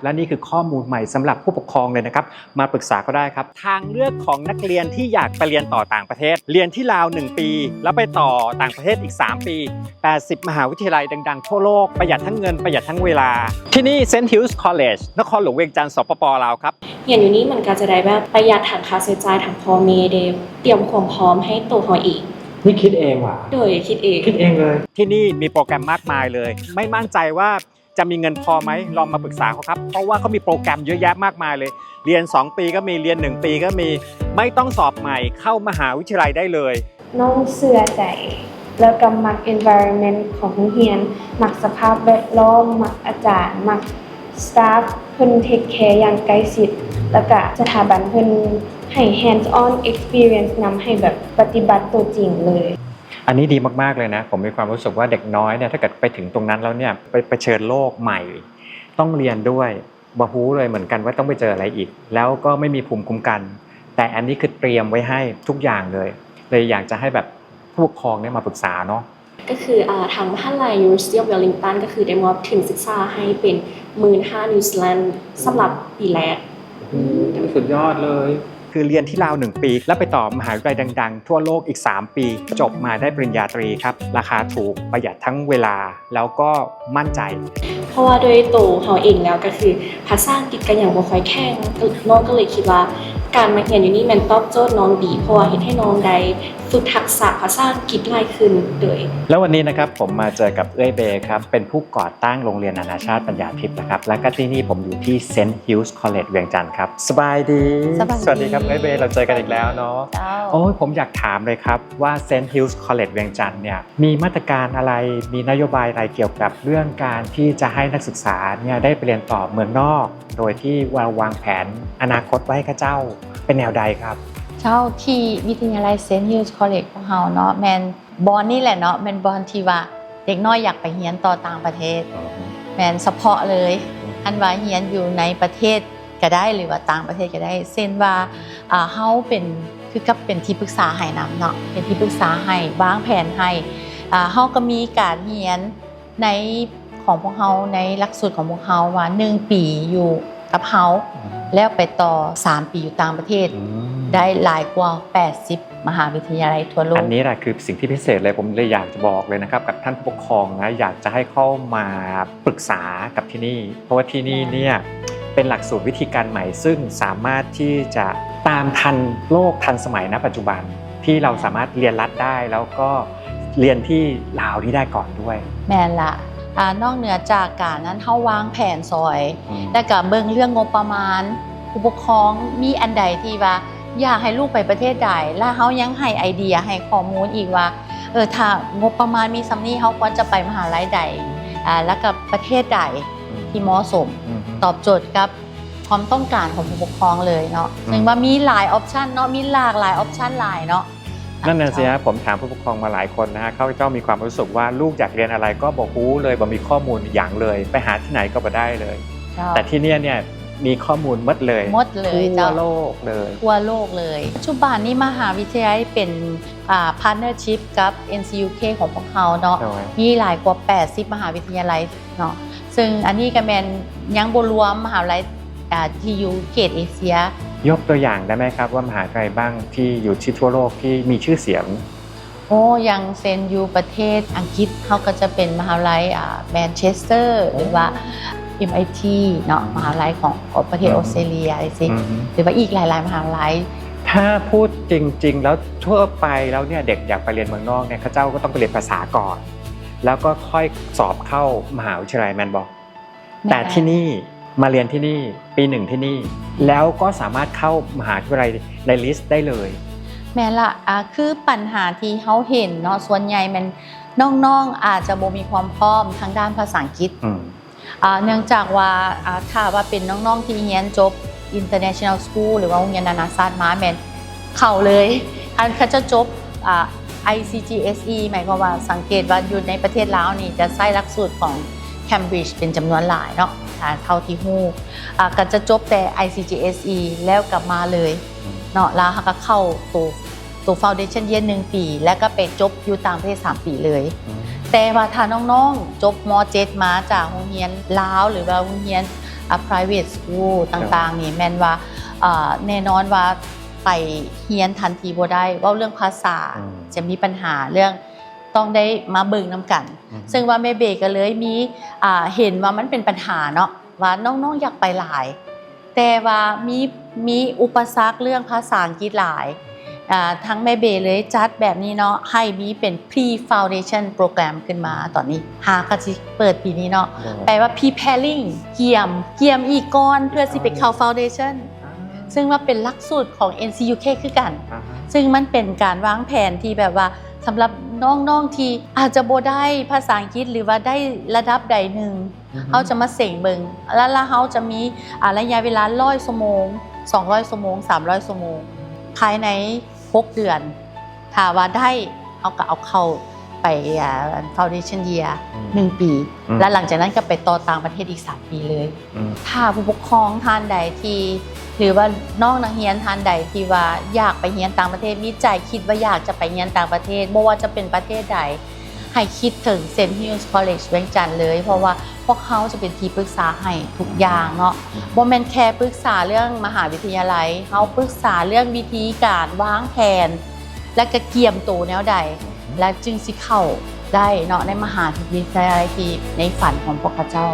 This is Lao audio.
และนี่คือข้อมูลใหม่สำหรับผู้ปกครองเลยนะครับ มาปรึกษาก็ได้ครับ ทางเลือกของนักเรียนที่อยากไปเรียนต่อต่างประเทศ เรียนที่ลาวหนึ่งปี แล้วไปต่อต่างประเทศอีกสามปี แปดสิบมหาวิทยาลัยดังๆทั่วโลก ประหยัดทั้งเงิน ประหยัดทั้งเวลา ที่นี่ Saint Hills College นครหลวงเวียงจันทร์ สปป ลาวครับ ຮຽນຢູ່ນີ້ມັນກໍຈະໄດ້ແບບປະຢັດທັງຄ່າໃຊ້ຈ່າຍທາງພໍ່ແມ່ເດ້ ຕຽມຄວາມພ້ອມໃຫ້ໂຕເຮົາເອງ. ນີ້ຄິດເອງຫວາ? ໂດຍ ຄິດເອງ ຄິດເອງເລີຍ. ທີ່ນີ້ມີໂปรแกรມมากมายเลย ไม่มั่นใจว่าจะมีเงินพอไหม ลองมาปรึกษาเขาครับ เพราะว่าเขามีโปรแกรมเยอะแยะมากมายเลย เรียนสองปีก็มี เรียนหนึ่งปีก็มี ไม่ต้องสอบใหม่ เข้ามหาวิทยาลัยได้เลย. ນ້ອງເຊື່ອໃຈ ແລ້ວກໍມັກ environment ຂອງໂຮງຮຽນ, ມັກສະພາບແວດລ້ອມ, ມັກອາຈານ, ມັກ staff ເພິ່ນ take care ຢ່າງໃກ້ຊິດ ແລ້ວກະສະຖາບັນເພິ່ນໃຫ້ hands on experience ນຳ ໃຫ້ແບບປະຕິບັດໂຕຈິງເລີຍ. ອັນນີ້ດີມາກໆເລີຍນະ ຜົມມີຄວາມຮູ້ສຶກວ່າເດັກນ້ອຍເນຍ ຖ້າເກີດໄປເຖິງຕົງນັ້ນແລ້ວເນຍ ໄປປະເຊີນໂລກໃໝ່ ຕ້ອງຮຽນດ້ວຍ ບໍ່ຮູ້ເລີຍເໝືອນກັນວ່າຕ້ອງໄປເຈີອະໄລອີກ ແລ້ວກໍໄມ່ມີພູມຄຸ້ມກັນ ແຕ່ອັນນີ້ຄືຕຽມໄວ້ໃຫ້ທຸກຢ່າງເລີຍ ເລີຍຢາກຈະໃຫ້ແບບຜູ້ປົກຄອງເນຍມາປຶກສາເນາະ. ກໍຄື ອາ ທາງມະຫາໄລ University of Wellington ກໍຄືໄດ້ມອບທຶນສຶກສາໃຫ້ເປັນໝື່ນຫ້າ New Zealand ສຳລັບປີແລກ. ໂອ້ ສຸດຍອດເລີຍ. ຄືຮຽນທີ່ລາວໜຶ່ງປີ ແລ້ວໄປຕໍ່ມະຫາວິທະຍາໄລດັງໆທົ່ວໂລກອີກສາມປີ ຈົບມາໄດ້ປະລິນຍາຕຣີຄັບ ລາຄາຖືກ ປະຢັດທັງເວລາ ແລ້ວກໍໝັ້ນໃຈ. ເພາະວ່າໂດຍໂຕເຮົາເອງແລ້ວກໍຄືພາສາອັງກິດກໍຍັງບໍ່ຄ່ອຍແຂງ ນ້ອງກໍເລີຍຄິດວ່າການມາຮຽນຢູ່ນີ້ແມ່ນຕອບໂຈດນ້ອງດີ ເພາະວ່າເຮັດໃຫ້ນ້ອງໄດ້ຝຶກທັກສະພາສາອັງກິດຫຼາຍຂຶ້ນ. ໂດຍ ແລ້ວວັນນີ້ນະຄັບ ຜົມມາເຈີກັບເອື້ອຍເບຄັບ ເປັນຜູ້ກໍ່ຕັ້ງໂຮງຮຽນນານາຊາດປັນຍາທິບນະຄັບ ແລ້ວກໍທີ່ນີ້ຜົມຢູ່ທີ່ Saint Hills College ວຽງຈັນຄັບ. ສະບາຍດີ. ສະບາຍດີ. ສະຫວັດດີຄັບເອື້ອຍເບ ເຮົາເຈີກັນອີກແລ້ວເນາະ. ເຈົ້າ. ໂອ້ຍ ຜົມຢາກຖາມເລີຍຄັບວ່າ Saint Hills College ວຽງຈັນເນຍ ມີມາດຕະການອະໄລ ມີນະໂຍບາຍອະໄລກ່ຽວກັບເລື່ອງການທີ່ຈະໃຫ້ນັກສຶກສາເນຍໄດ້ໄປຮຽນຕໍ່ເມືອງນອກ ໂດຍທີ່ວ່າວາງແຜນອະນາຄົດໄວ້ໃຫ້ເຂົາເຈົ້າເປັນແນວໃດຄັບ? ເຈົ້າ ທີ່ວິທະຍາໄລ Saint Hills College ຂອງເຮົາເນາະ ແມ່ນບ່ອນນີ້ແຫຼະເນາະ ແມ່ນບ່ອນທີ່ວ່າເດັກນ້ອຍຢາກໄປຮຽນຕໍ່ຕ່າງປະເທດ. ແມ່ນສະເພາະເລີຍ ຄັນວ່າຮຽນຢູ່ໃນປະເທດ ກໍໄດ້ ຫຼືວ່າຕ່າງປະເທດກໍໄດ້ ເຊັ່ນວ່າ ອາ ເຮົາເປັນ ຄືກັບເປັນທີ່ປຶກສາໃຫ້ນຳເນາະ ເປັນທີ່ປຶກສາໃຫ້ ວາງແຜນໃຫ້ ອາ ເຮົາກໍມີການຮຽນໃນ ຂອງພວກເຮົາ ໃນຫຼັກສູດຂອງພວກເຮົາວ່າໜຶ່ງປີຢູ່ກັບເຮົາ ແລ້ວໄປຕໍ່ສາມປີຢູ່ຕ່າງປະເທດ ໄດ້ຫຼາຍກວ່າແປດສິບ ມະຫາວິທະຍາໄລທົ່ວໂລກ. ອັນນີ້ລະຄືສິ່ງທີ່ພິເສດເລີຍ ຜົມເລີຍຢາກຈະບອກເລີຍນະຄັບ ກັບທ່ານຜູ້ປົກຄອງນະ ຢາກຈະໃຫ້ເຂົ້າມາປຶກສາກັບທີ່ນີ້ ເພາະວ່າທີ່ນີ້ເນຍເປັນຫຼັກສູດວິທີການໃໝ່ ຊຶ່ງສາມາດທີ່ຈະຕາມທັນໂລກທັນສະໄໝນະປັດຈຸບັນ ທີ່ເຮົາສາມາດຮຽນລັດໄດ້ ແລ້ວກໍຮຽນທີ່ລາວນີ້ໄດ້ກ່ອນດ້ວຍ. ແມ່ນລະ ອາ ນອກເໜືອຈາກການນັ້ນ ເຮົາວາງແຜນຊອຍ ແລ້ວກໍເບິ່ງເລື່ອງງົບປະມານ ຜູ້ປົກຄອງມີອັນໃດທີ່ວ່າ ຢາກໃຫ້ລູກໄປປະເທດໃດ ແລະເຮົາຍັງໃຫ້ໄອເດຍ ໃຫ້ຂໍ້ມູນອີກວ່າ ເອີ ຖ້າງົບປະມານມີສ່ຳນີ້ ເຮົາຄວນຈະໄປມະຫາໄລໃດ ອາ ແລ້ວກໍປະເທດໃດທີ່ເໝາະສົມ ຕອບໂຈດກັບຄວາມຕ້ອງການຂອງຜູ້ປົກຄອງເລີຍເນາະ. ເຊິ່ງວ່າມີຫຼາຍອອບຊັນເນາະ ມີຫຼາກຫຼາຍອອບຊັນຫຼາຍເນາະ. ນັ້ນນະຊິຮະ ຜົມຖາມຜູ້ປົກຄອງມາຫຼາຍຄົນນະຮະ ເຂົາເຈົ້າມີຄວາມຮູ້ສຶກວ່າລູກຢາກຮຽນອະໄລກໍບໍ່ຮູ້ເລີຍ ບໍ່ມີຂໍ້ມູນຫຍັງເລີຍ ໄປຫາທີ່ໃນກໍບໍ່ໄດ້ເລີຍ. ແຕ່ທີ່ນີ້ເນຍມີຂໍ້ມູນໝົດເລີຍ ໝົດເລີຍ ທົ່ວໂລກເລີຍ ທົ່ວໂລກເລີຍ. ປັດຈຸບັນນີ້ມະຫາວິທະຍາໄລເປັນ ອາ partnership ກັບ NCUK ຂອງພວກເຮົາເນາະ ມີຫຼາຍກວ່າແປດສິບມະຫາວິທະຍາໄລເນາະ ເຊິ່ງອັນນີ້ກໍແມ່ນຍັງບໍ່ລວມມະຫາວິທະຍາໄລ ອາ ທີ່ຢູ່ເຂດເອເຊຍ. ຍົກຕົວຢ່າງໄດ້ໄໝຄັບວ່າມະຫາວິທະຍາໄລໃດບ້າງທີ່ຢູ່ທີ່ທົ່ວໂລກທີ່ມີຊື່ສຽງ? ໂອ້ ຢ່າງເຊັ່ນຢູ່ປະເທດອັງກິດ ເຮົາກໍຈະເປັນມະຫາວິທະຍາໄລ ອາ Manchester ຫຼືວ່າ MIT ເນາະ ມະຫາວິທະຍາໄລຂອງປະເທດອອສເຕຣເລັຍຈັ່ງຊີ້ ຫຼືວ່າອີກຫຼາຍໆມະຫາວິທະຍາໄລ. ຖ້າພູດຈິງໆແລ້ວທົ່ວໄປແລ້ວເນຍ ເດັກຢາກໄປຮຽນເມືອງນອກເນຍ ເຂົາເຈົ້າກໍຕ້ອງໄປຮຽນພາສາກ່ອນ ແລ້ວກໍຄ່ອຍສອບເຂົ້າມະຫາວິທະຍາໄລແມ່ນບໍ່? ແຕ່ທີ່ນີ້ມາຮຽນທີ່ນີ້ ປີໜຶ່ງທີ່ນີ້ ແລ້ວກໍສາມາດເຂົ້າມະຫາວິທະຍາໄລໃນ list ໄດ້ເລີຍ. ແມ່ນລະ ອາ ຄືປັນຫາທີ່ເຮົາເຫັນເນາະ ສ່ວນໃຫຍ່ແມ່ນນ້ອງໆອາດຈະບໍ່ມີຄວາມພ້ອມທາງດ້ານພາສາອັງກິດ ອາ ເນື່ອງຈາກວ່າ ອາ ຖ້າວ່າເປັນນ້ອງໆທີ່ຮຽນຈົບ international school ຫຼືວ່າໂຮງຮຽນນານາຊາດມາ ແມ່ນເຂົ້າເລີຍ. ອັນເຂົາເຈົ້າຈົບ ອາ ICGSE ໝາຍຄວາມວ່າ ສັງເກດວ່າຢູ່ໃນປະເທດລາວນີ້ຈະໃຊ້ຫຼັກສູດຂອງ Cambridge ເປັນຈຳນວນຫຼາຍເນາະ ອາ ເທົ່າທີ່ຮູ້ ອາ ກໍຈະຈົບແຕ່ ICGSE ແລ້ວກໍມາເລີຍເນາະ ແລ້ວເຮົາກໍເຂົ້າໂຕ ໂຕ foundation year ໜຶ່ງປີ ແລ້ວກໍໄປຈົບຢູ່ຕ່າງປະເທດສາມປີເລີຍ. ແຕ່ວ່າຖ້ານ້ອງໆຈົບ ມ.ເຈັດ ມາຈາກໂຮງຮຽນລາວ ຫຼືວ່າໂຮງຮຽນ ອ່າ private school ຕ່າງໆນີ້ ແມ່ນວ່າ ເອີ ແນ່ນອນວ່າໄປຮຽນທັນທີບໍ່ໄດ້ ເວົ້າເລື່ອງພາສາ ອືມ ຈະມີບັນຫາເລື່ອງຕ້ອງໄດ້ມາເບິ່ງນຳກັນ ອືມ ເຊິ່ງວ່າແມ່ເບກໍເລີຍມີ ອ່າ ເຫັນວ່າມັນເປັນບັນຫາເນາະ ວ່ານ້ອງໆຢາກໄປຫຼາຍ ແຕ່ວ່າມີ ມີອຸປະສັກເລື່ອງພາສາອັງກິດຫຼາຍ ອ່າ ທາງແມ່ເບເລີຍຈັດແບບນີ້ເນາະ ໃຫ້ມີເປັນ pre foundation program ຂຶ້ນມາຕອນນີ້ ຫາກະຊິເປີດປີນີ້ເນາະ ໂດຍ ແປວ່າ preparing ກຽມ ກຽມອີກກ່ອນເພື່ອຊິໄປເຂົ້າ foundation ອ່າ ເຊິ່ງວ່າເປັນຫຼັກສູດຂອງ NCUK ຄືກັນ ອ່າຮະ ເຊິ່ງມັນເປັນການວາງແຜນທີ່ແບບວ່າ ສຳລັບນ້ອງໆທີ່ອາດຈະບໍ່ໄດ້ພາສາອັງກິດ ຫຼືວ່າໄດ້ລະດັບໃດໜຶ່ງ ອືຮຶ ເຮົາຈະມາເສັງເບິ່ງ ແລ້ວ ແລ້ວເຮົາຈະມີ ອ່າ ໄລຍະເວລາຮ້ອຍຊົ່ວໂມງ ສອງຮ້ອຍຊົ່ວໂມງ ສາມຮ້ອຍຊົ່ວໂມງ ພາຍໃນຫົກເດືອນ ຖ້າວ່າໄດ້ ເຮົາກໍເອົາເຂົ້າໄປ ອ່າ foundation year ອືມ ໜຶ່ງປີ ອືມ ແລ້ວຫຼັງຈາກນັ້ນກໍໄປຕໍ່ຕ່າງປະເທດອີກສາມປີເລີຍ ອືມ ຖ້າຜູ້ປົກຄອງທ່ານໃດທີ່ ຫຼືວ່ານ້ອງນັກຮຽນທ່ານໃດທີ່ວ່າຢາກໄປຮຽນຕ່າງປະເທດ ມີໃຈຄິດວ່າຢາກຈະໄປຮຽນຕ່າງປະເທດ ບໍ່ວ່າຈະເປັນປະເທດໃດ ໃຫ້ຄິດເຖິງ Saint Hills College ວຽງຈັນເລີຍ ເພາະວ່າພວກເຮົາຈະເປັນທີ່ປຶກສາໃຫ້ທຸກຢ່າງເນາະ ອືມ ບໍ່ແມ່ນແຄ່ປຶກສາເລື່ອງມະຫາວິທະຍາໄລ ເຮົາປຶກສາເລື່ອງວິທີການວາງແຜນ ແລະກະກຽມໂຕແນວໃດ ອືມ ແລະຈຶ່ງຊິເຂົ້າໄດ້ເນາະ ໃນມະຫາວິທະຍາໄລທີ່ໃນຝັນຂອງພວກເຂົາເຈົ້າ.